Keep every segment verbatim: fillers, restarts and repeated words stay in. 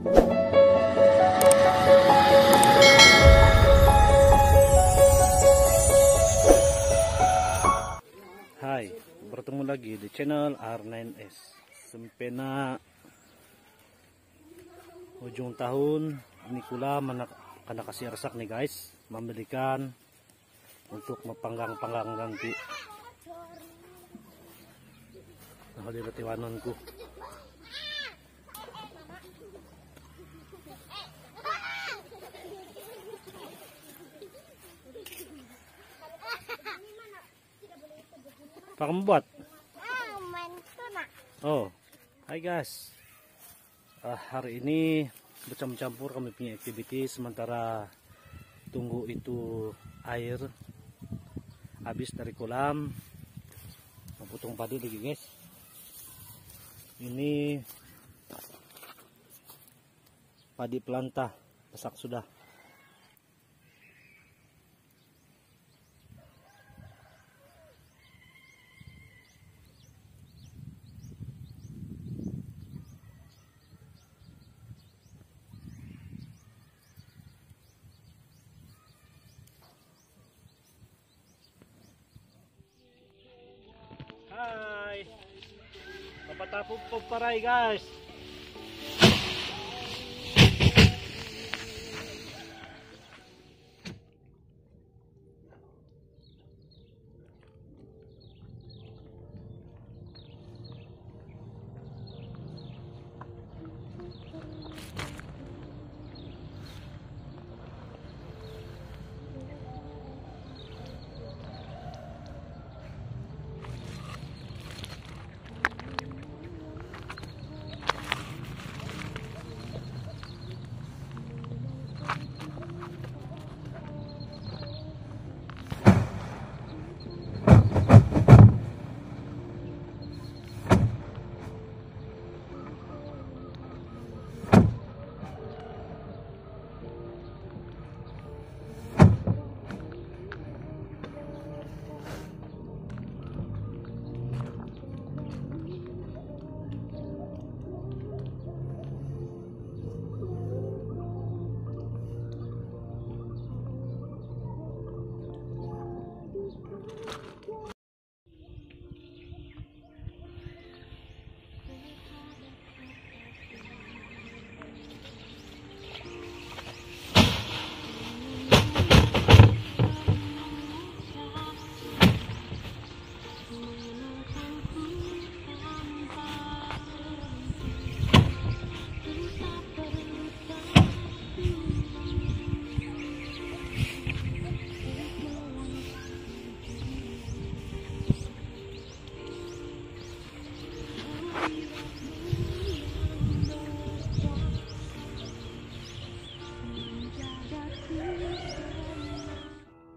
Hai, bertemu lagi di channel R nine S. Sampai na ujung tahun, ini kula mana kana kasi rasak ni, guys, mambalikan untuk mapanggang-panggang nanti. Nah, di ratiwanan ku. Apa kamu buat? Ah, main tu, Nak. Oh, hai guys. Ah, hari ini bercampur-campur kami punya aktiviti sementara tunggu itu air habis dari kolam. Mau potong padi lagi, guys. Ini padi pelanta, masak sudah. Hai. Papatapog po paray, guys.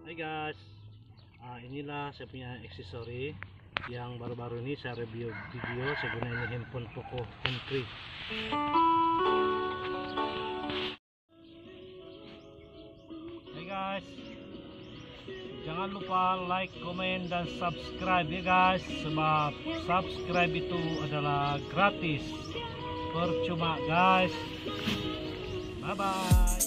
Hai guys, ah, inilah saya punya aksesori yang baru-baru ini saya review video, saya guna ini handphone Poco M three. Hey guys, jangan lupa like, komen, dan subscribe ya guys, sebab subscribe itu adalah gratis, percuma guys. Bye bye.